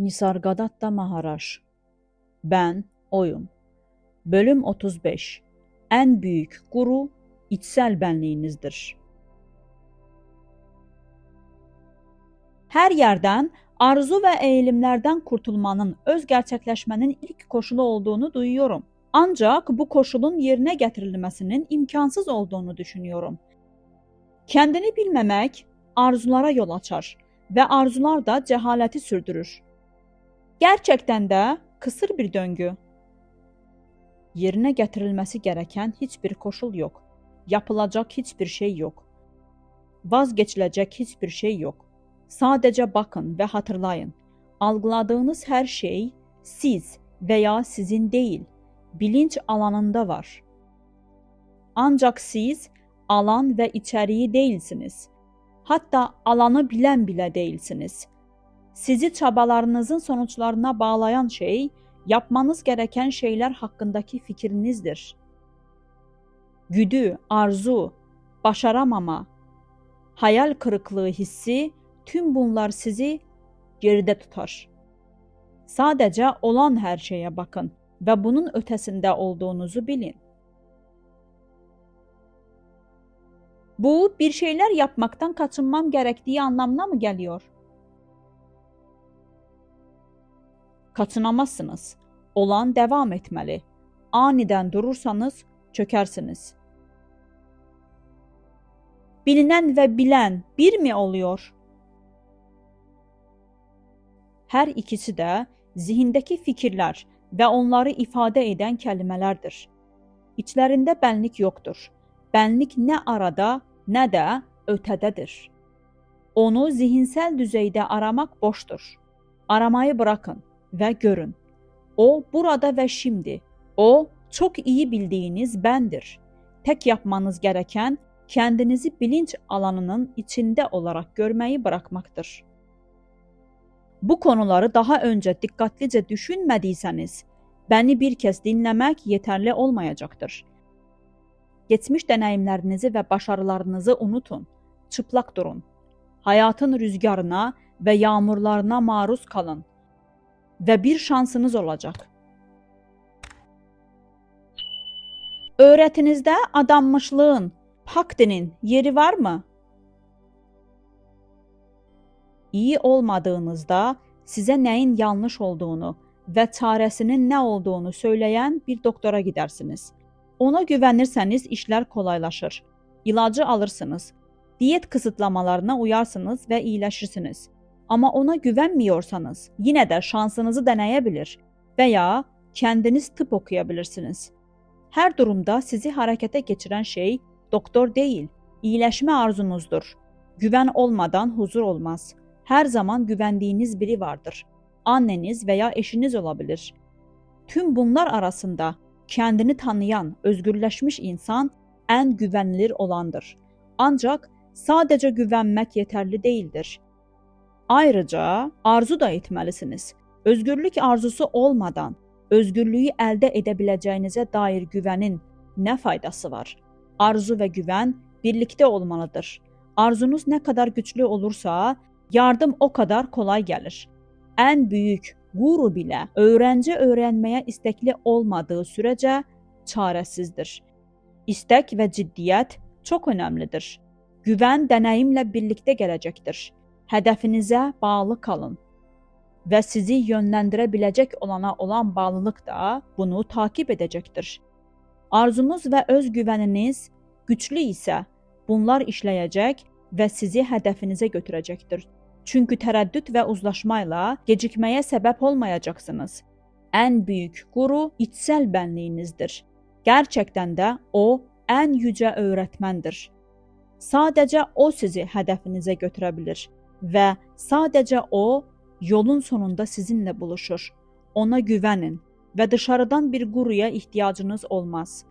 Nisargadatta Maharaj. Ben oyum. Bölüm 35. En büyük guru içsel benliğinizdir. Her yerden arzu ve eğilimlerden kurtulmanın öz gerçekleşmenin ilk koşulu olduğunu duyuyorum. Ancak bu koşulun yerine getirilmesinin imkansız olduğunu düşünüyorum. Kendini bilmemek arzulara yol açar ve arzular da cehaleti sürdürür. Gerçekten de kısır bir döngü. Yerine getirilmesi gereken hiçbir koşul yok. Yapılacak hiçbir şey yok. Vazgeçilecek hiçbir şey yok. Sadece bakın ve hatırlayın. Algıladığınız her şey siz veya sizin değil, bilinç alanında var. Ancak siz alan ve içeriği değilsiniz. Hatta alanı bilen bile değilsiniz. Sizi çabalarınızın sonuçlarına bağlayan şey, yapmanız gereken şeyler hakkındaki fikrinizdir. Güdü, arzu, başaramama, hayal kırıklığı hissi, tüm bunlar sizi geride tutar. Sadece olan her şeye bakın ve bunun ötesinde olduğunuzu bilin. Bu bir şeyler yapmaktan kaçınmam gerektiği anlamına mı geliyor? Kaçınamazsınız. Olan devam etmeli. Aniden durursanız çökersiniz. Bilinen ve bilen bir mi oluyor? Her ikisi de zihindeki fikirler ve onları ifade eden kelimelerdir. İçlerinde benlik yoktur. Benlik ne arada ne de ötededir. Onu zihinsel düzeyde aramak boştur. Aramayı bırakın ve görün. O burada ve şimdi. O çok iyi bildiğiniz bendir. Tek yapmanız gereken kendinizi bilinç alanının içinde olarak görmeyi bırakmaktır. Bu konuları daha önce dikkatlice düşünmediyseniz beni bir kez dinlemek yeterli olmayacaktır. Geçmiş deneyimlerinizi ve başarılarınızı unutun. Çıplak durun. Hayatın rüzgarına ve yağmurlarına maruz kalın ve bir şansınız olacak. Öğretinizde adanmışlığın, bhaktinin yeri var mı? İyi olmadığınızda size neyin yanlış olduğunu ve çaresinin ne olduğunu söyleyen bir doktora gidersiniz. Ona güvenirseniz işler kolaylaşır. İlacı alırsınız. Diyet kısıtlamalarına uyarsınız ve iyileşirsiniz. Ama ona güvenmiyorsanız yine de şansınızı deneyebilir veya kendiniz tıp okuyabilirsiniz. Her durumda sizi harekete geçiren şey doktor değil, iyileşme arzunuzdur. Güven olmadan huzur olmaz. Her zaman güvendiğiniz biri vardır. Anneniz veya eşiniz olabilir. Tüm bunlar arasında kendini tanıyan, özgürleşmiş insan en güvenilir olandır. Ancak sadece güvenmek yeterli değildir. Ayrıca arzu da etmelisiniz. Özgürlük arzusu olmadan özgürlüğü elde edebileceğinize dair güvenin ne faydası var? Arzu ve güven birlikte olmalıdır. Arzunuz ne kadar güçlü olursa yardım o kadar kolay gelir. En büyük guru bile öğrenci öğrenmeye istekli olmadığı sürece çaresizdir. İstek ve ciddiyet çok önemlidir. Güven deneyimle birlikte gelecektir. Hedefinize bağlı kalın ve sizi yönlendirebilecek olana olan bağlılık da bunu takip edecektir. Arzunuz ve özgüveniniz güçlü ise bunlar işleyecek ve sizi hedefinize götürecektir. Çünkü tereddüt ve uzlaşmayla gecikmeye sebep olmayacaksınız. En büyük guru içsel benliğinizdir. Gerçekten de o en yüce öğretmendir. Sadece o sizi hedefinize götürebilir ve sadece o yolun sonunda sizinle buluşur. Ona güvenin ve dışarıdan bir guruya ihtiyacınız olmaz.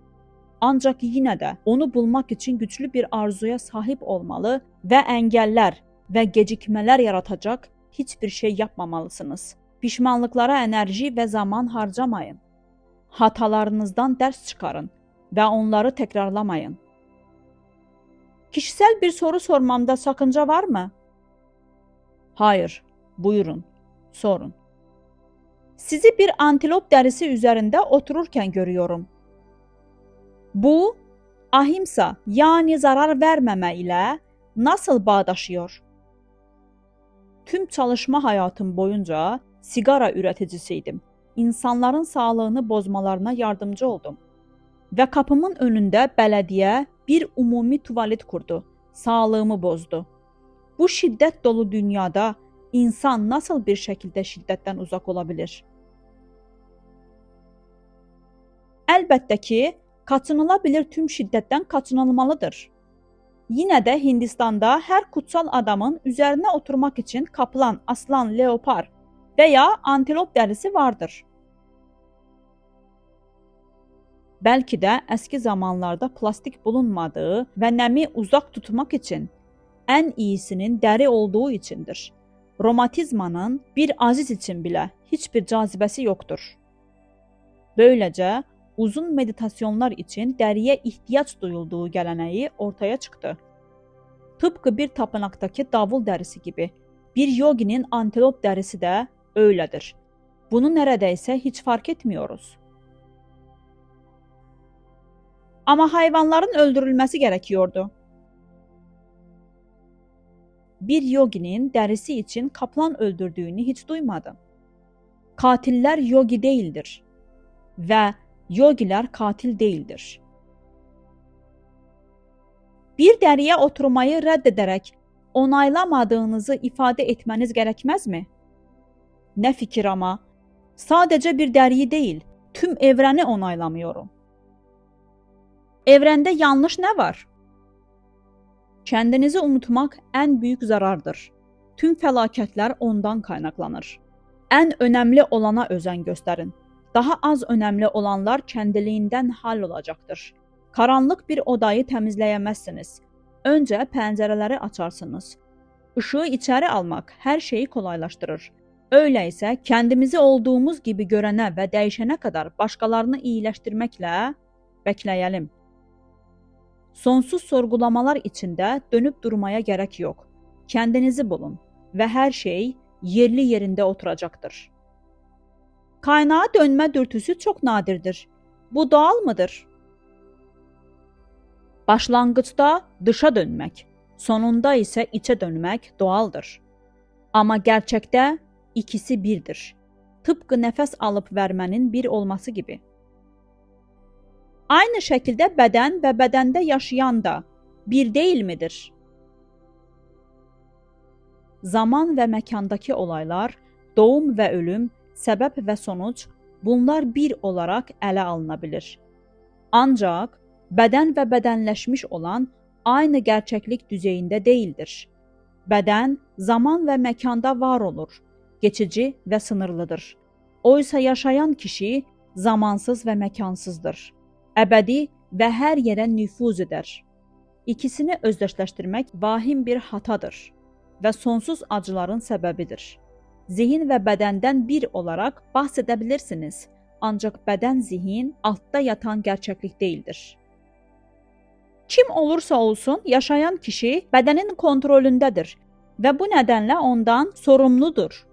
Ancak yine de onu bulmak için güçlü bir arzuya sahip olmalı ve engeller ve gecikmeler yaratacak hiçbir şey yapmamalısınız. Pişmanlıklara enerji ve zaman harcamayın. Hatalarınızdan ders çıkarın ve onları tekrarlamayın. Kişisel bir soru sormamda sakınca var mı? Hayır, buyurun, sorun. Sizi bir antilop dərisi üzərində otururkən görüyorum. Bu, ahimsa, yani zarar vermeme ile nasıl bağdaşıyor? Tüm çalışma hayatım boyunca sigara üreticisiydim. İnsanların sağlığını bozmalarına yardımcı oldum. Ve kapımın önünde belediye bir umumi tuvalet kurdu. Sağlığımı bozdu. Bu şiddet dolu dünyada insan nasıl bir şekilde şiddetten uzak olabilir? Elbette ki kaçınılabilir tüm şiddetten kaçınılmalıdır. Yine de Hindistan'da her kutsal adamın üzerine oturmak için kaplan, aslan, leopar veya antilop derisi vardır. Belki de eski zamanlarda plastik bulunmadığı ve nemi uzak tutmak için en iyisinin deri olduğu içindir. Romatizmanın bir aziz için bile hiçbir cazibesi yoktur. Böylece uzun meditasyonlar için deriye ihtiyaç duyulduğu geleneği ortaya çıktı. Tıpkı bir tapınaktaki davul derisi gibi bir yoginin antilop derisi de öyledir. Bunu neredeyse hiç fark etmiyoruz. Ama hayvanların öldürülmesi gerekiyordu. Bir yoginin derisi için kaplan öldürdüğünü hiç duymadım. Katiller yogi değildir ve yogiler katil değildir. Bir deriye oturmayı reddederek onaylamadığınızı ifade etmeniz gerekmez mi? Ne fikir ama! Sadece bir deriyi değil, tüm evreni onaylamıyorum. Evrende yanlış ne var? Kendinizi unutmak en büyük zarardır. Tüm felaketler ondan kaynaklanır. En önemli olana özen gösterin. Daha az önemli olanlar kendiliğinden hallolacaktır. Karanlık bir odayı temizleyemezsiniz. Önce pencereleri açarsınız. Işığı içeri almak her şeyi kolaylaştırır. Öyleyse kendimizi olduğumuz gibi görene ve değişene kadar başkalarını iyileştirmekle bekleyelim. Sonsuz sorgulamalar içinde dönüp durmaya gerek yok. Kendinizi bulun ve her şey yerli yerinde oturacaktır. Kaynağa dönme dürtüsü çok nadirdir. Bu doğal mıdır? Başlangıçta dışa dönmek, sonunda ise içe dönmek doğaldır. Ama gerçekte ikisi birdir. Tıpkı nefes alıp vermenin bir olması gibi. Aynı şekilde beden ve bedende yaşayan da bir değil midir? Zaman ve mekandaki olaylar, doğum ve ölüm, sebep ve sonuç bunlar bir olarak ele alınabilir. Ancak beden ve bedenleşmiş olan aynı gerçeklik düzeyinde değildir. Beden zaman ve mekanda var olur, geçici ve sınırlıdır. Oysa yaşayan kişi zamansız ve mekansızdır. Ebedi ve her yere nüfuz eder. İkisini özdeşleştirmek vahim bir hatadır ve sonsuz acıların sebebidir. Zihin ve bedenden bir olarak bahsedebilirsiniz. Ancak beden zihin altta yatan gerçeklik değildir. Kim olursa olsun yaşayan kişi bedenin kontrolündedir ve bu nedenle ondan sorumludur.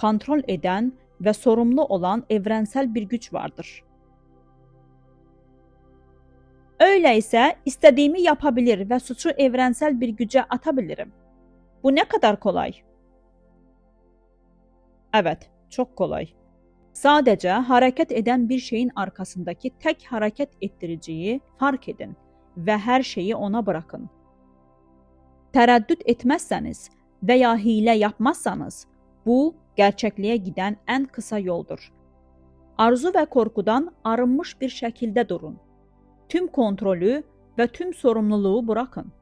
Kontrol eden ve sorumlu olan evrensel bir güç vardır. Öyleyse istediğimi yapabilir ve suçu evrensel bir güce atabilirim. Bu ne kadar kolay? Evet, çok kolay. Sadece hareket eden bir şeyin arkasındaki tek hareket ettiriciyi fark edin ve her şeyi ona bırakın. Tereddüt etmezseniz veya hile yapmazsanız bu gerçekliğe giden en kısa yoldur. Arzu ve korkudan arınmış bir şekilde durun. Tüm kontrolü ve tüm sorumluluğu bırakın.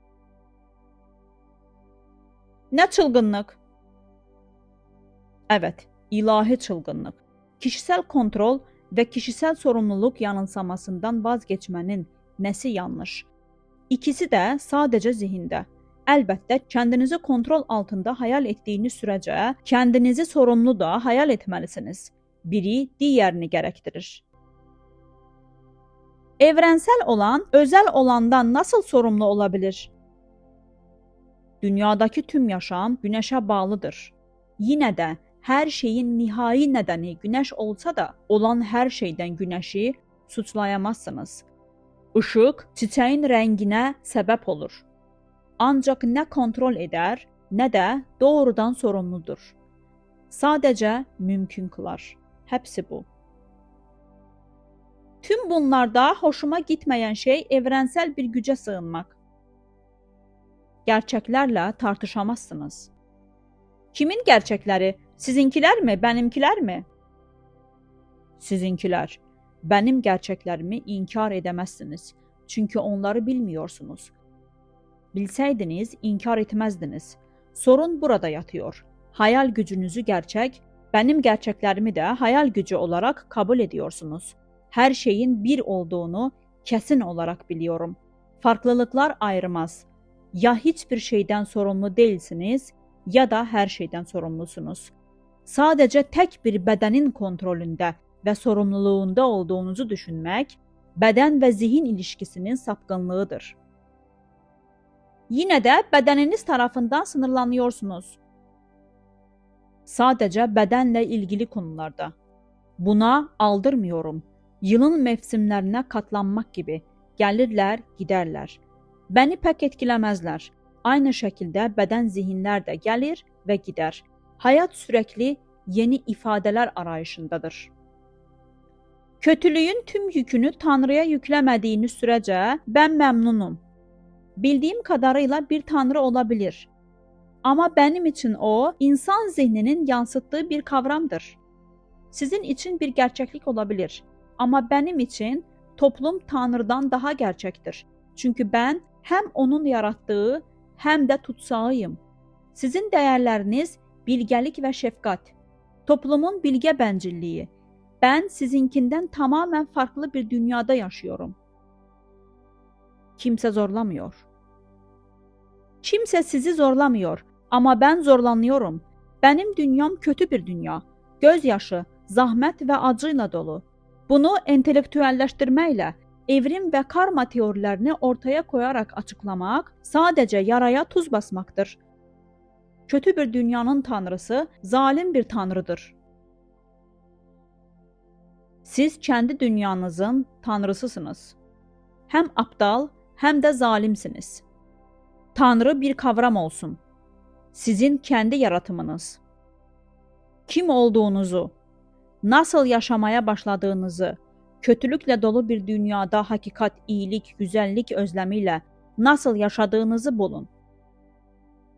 Ne çılgınlık! Evet, ilahi çılgınlık. Kişisel kontrol ve kişisel sorumluluk yanılsamasından vazgeçmenin nesi yanlış? İkisi de sadece zihinde. Elbette kendinizi kontrol altında hayal ettiğiniz sürece kendinizi sorumlu da hayal etmelisiniz. Biri diğerini gerektirir. Evrensel olan, özel olandan nasıl sorumlu olabilir? Dünyadaki tüm yaşam güneşe bağlıdır. Yine de Hər şeyin nihai nədəni günəş olsa da, olan hər şeydən günəşi suçlayamazsınız. Işıq çiçəyin rənginə səbəb olur. Ancaq nə kontrol edər, nə də doğrudan sorumludur. Sadəcə mümkün kılar. Hepsi bu. Tüm bunlarda hoşuma gitmeyen şey evrensel bir güce sığınmak. Gerçeklerle tartışamazsınız. Kimin gerçekleri? Sizinkiler mi, benimkiler mi? Sizinkiler. Benim gerçeklerimi inkar edemezsiniz. Çünkü onları bilmiyorsunuz. Bilseydiniz inkar etmezdiniz. Sorun burada yatıyor. Hayal gücünüzü gerçek, benim gerçeklerimi de hayal gücü olarak kabul ediyorsunuz. Her şeyin bir olduğunu kesin olarak biliyorum. Farklılıklar ayırmaz. Ya hiçbir şeyden sorumlu değilsiniz ya da her şeyden sorumlusunuz. Sadece tek bir bedenin kontrolünde ve sorumluluğunda olduğunuzu düşünmek, beden ve zihin ilişkisinin sapkınlığıdır. Yine de bedeniniz tarafından sınırlanıyorsunuz. Sadece bedenle ilgili konularda. Buna aldırmıyorum. Yılın mevsimlerine katlanmak gibi gelirler, giderler. Beni pek etkilemezler. Aynı şekilde beden zihinler de gelir ve gider. Hayat sürekli yeni ifadeler arayışındadır. Kötülüğün tüm yükünü Tanrı'ya yüklemediğiniz sürece ben memnunum. Bildiğim kadarıyla bir Tanrı olabilir. Ama benim için o, insan zihninin yansıttığı bir kavramdır. Sizin için bir gerçeklik olabilir. Ama benim için toplum Tanrı'dan daha gerçektir. Çünkü ben hem onun yarattığı hem de tutsağıyım. Sizin değerleriniz bilgelik ve şefkat. Toplumun bilge bencilliği. Ben sizinkinden tamamen farklı bir dünyada yaşıyorum. Kimse zorlamıyor. Kimse sizi zorlamıyor ama ben zorlanıyorum. Benim dünyam kötü bir dünya. Gözyaşı, zahmet ve acıyla dolu. Bunu entelektüelleştirmeyle, evrim ve karma teorilerini ortaya koyarak açıklamak sadece yaraya tuz basmaktır. Kötü bir dünyanın tanrısı zalim bir tanrıdır. Siz kendi dünyanızın tanrısısınız. Hem aptal hem de zalimsiniz. Tanrı bir kavram olsun. Sizin kendi yaratımınız. Kim olduğunuzu, nasıl yaşamaya başladığınızı, kötülükle dolu bir dünyada hakikat, iyilik, güzellik özlemiyle nasıl yaşadığınızı bulun.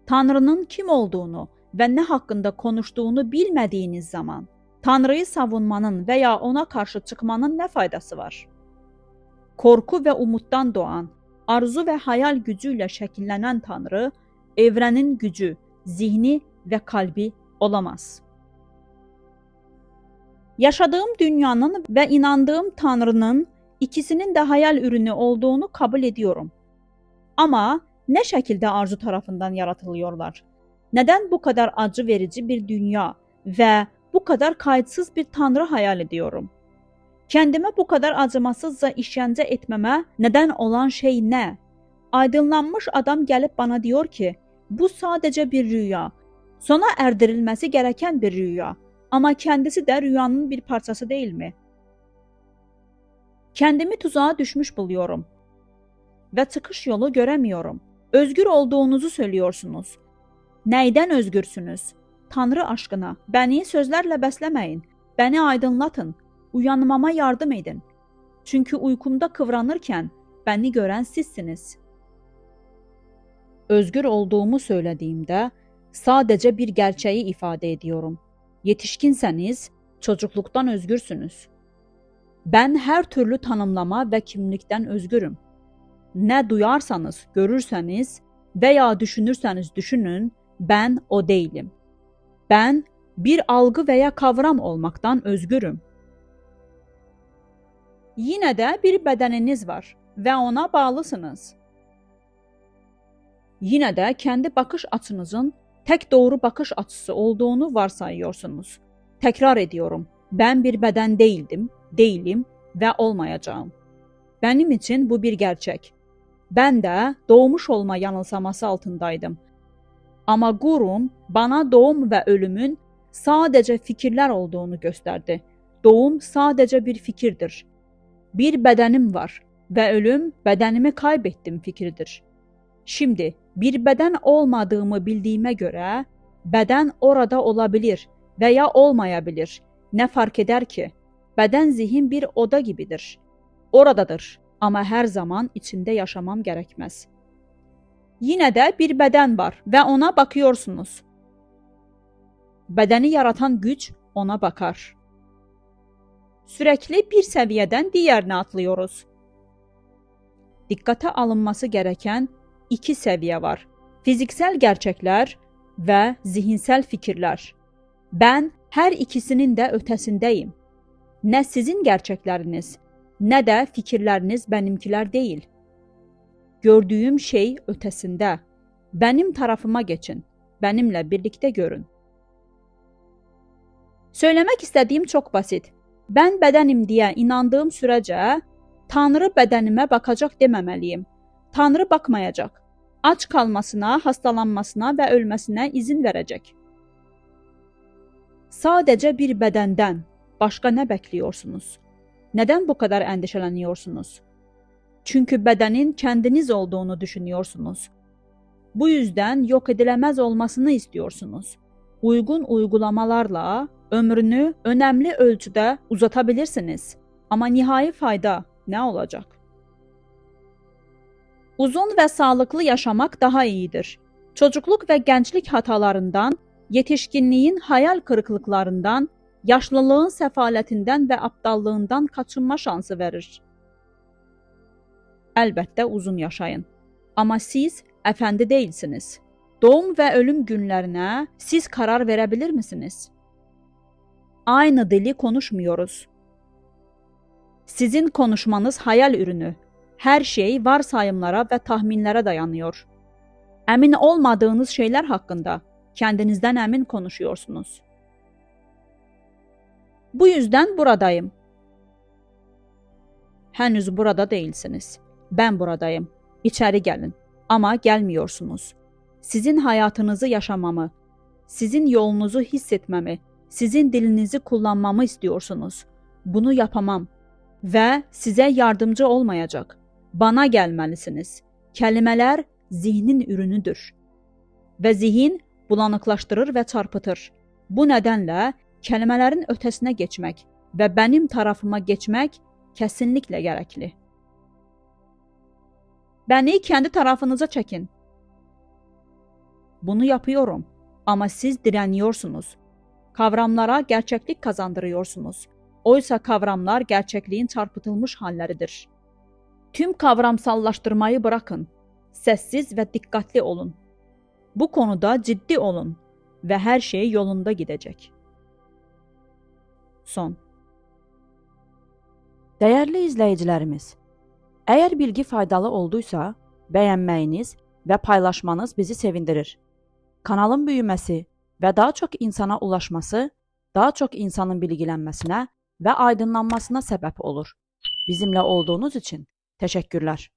Tanrı'nın kim olduğunu ve ne hakkında konuştuğunu bilmediğiniz zaman Tanrı'yı savunmanın veya ona karşı çıkmanın ne faydası var? Korku ve umuttan doğan, arzu ve hayal gücüyle şekillenen Tanrı, evrenin gücü, zihni ve kalbi olamaz. Yaşadığım dünyanın ve inandığım Tanrı'nın ikisinin de hayal ürünü olduğunu kabul ediyorum. Ama ne şekilde arzu tarafından yaratılıyorlar? Neden bu kadar acı verici bir dünya ve bu kadar kayıtsız bir Tanrı hayal ediyorum? Kendime bu kadar acımasızca işkence etmeme neden olan şey ne? Aydınlanmış adam gelip bana diyor ki, bu sadece bir rüya. Sona erdirilmesi gereken bir rüya. Ama kendisi de rüyanın bir parçası değil mi? Kendimi tuzağa düşmüş buluyorum ve çıkış yolu göremiyorum. Özgür olduğunuzu söylüyorsunuz. Neyden özgürsünüz? Tanrı aşkına, beni sözlerle beslemeyin. Beni aydınlatın. Uyanmama yardım edin. Çünkü uykumda kıvranırken beni gören sizsiniz. Özgür olduğumu söylediğimde sadece bir gerçeği ifade ediyorum. Yetişkinseniz çocukluktan özgürsünüz. Ben her türlü tanımlama ve kimlikten özgürüm. Ne duyarsanız, görürseniz veya düşünürseniz düşünün, ben o değilim. Ben bir algı veya kavram olmaktan özgürüm. Yine de bir bedeniniz var ve ona bağlısınız. Yine de kendi bakış açınızın tek doğru bakış açısı olduğunu varsayıyorsunuz. Tekrar ediyorum, ben bir beden değildim, değilim ve olmayacağım. Benim için bu bir gerçek. Ben de doğmuş olma yanılsaması altındaydım. Ama gurum bana doğum ve ölümün sadece fikirler olduğunu gösterdi. Doğum sadece bir fikirdir. Bir bedenim var ve ölüm bedenimi kaybettim fikridir. Şimdi bir beden olmadığımı bildiğime göre beden orada olabilir veya olmayabilir. Ne fark eder ki? Beden zihin bir oda gibidir. Oradadır ama her zaman içinde yaşamam gerekmez. Yine de bir beden var ve ona bakıyorsunuz. Bedeni yaratan güç ona bakar. Sürekli bir seviyeden diğerine atlıyoruz. Dikkate alınması gereken iki seviye var. Fiziksel gerçekler ve zihinsel fikirler. Ben her ikisinin de ötesindeyim. Ne sizin gerçekleriniz ne de fikirleriniz benimkiler değil. Gördüğüm şey ötesinde. Benim tarafıma geçin. Benimle birlikte görün. Söylemek istediğim çok basit. Ben bedenim diye inandığım sürece Tanrı bedenime bakacak dememeliyim. Tanrı bakmayacak. Aç kalmasına, hastalanmasına ve ölmesine izin verecek. Sadece bir bedenden başka ne bekliyorsunuz? Neden bu kadar endişeleniyorsunuz? Çünkü bedenin kendiniz olduğunu düşünüyorsunuz. Bu yüzden yok edilemez olmasını istiyorsunuz. Uygun uygulamalarla ömrünü önemli ölçüde uzatabilirsiniz. Ama nihai fayda ne olacak? Uzun ve sağlıklı yaşamak daha iyidir. Çocukluk ve gençlik hatalarından, yetişkinliğin hayal kırıklıklarından, yaşlılığın sefaletinden ve aptallığından kaçınma şansı verir. Elbette uzun yaşayın. Ama siz efendi değilsiniz. Doğum ve ölüm günlerine siz karar verebilir misiniz? Aynı dili konuşmuyoruz. Sizin konuşmanız hayal ürünü. Her şey varsayımlara ve tahminlere dayanıyor. Emin olmadığınız şeyler hakkında kendinizden emin konuşuyorsunuz. Bu yüzden buradayım. Henüz burada değilsiniz. Ben buradayım. İçeri gelin. Ama gelmiyorsunuz. Sizin hayatınızı yaşamamı, sizin yolunuzu hissetmemi, sizin dilinizi kullanmamı istiyorsunuz. Bunu yapamam ve size yardımcı olmayacak. Bana gelmelisiniz. Kelimeler zihnin ürünüdür ve zihin bulanıklaştırır ve çarpıtır. Bu nedenle kelimelerin ötesine geçmek ve benim tarafıma geçmek kesinlikle gerekli. Beni kendi tarafınıza çekin. Bunu yapıyorum ama siz direniyorsunuz. Kavramlara gerçeklik kazandırıyorsunuz. Oysa kavramlar gerçekliğin çarpıtılmış halleridir. Tüm kavramsallaştırmayı bırakın. Sessiz ve dikkatli olun. Bu konuda ciddi olun ve her şey yolunda gidecek. Son. Dəyərli izləyicilərimiz, əgər bilgi faydalı olduysa, bəyənməyiniz və paylaşmanız bizi sevindirir. Kanalın böyüməsi və daha çox insana ulaşması, daha çox insanın bilgilənməsinə və aydınlanmasına səbəb olur. Bizimlə olduğunuz üçün təşəkkürlər.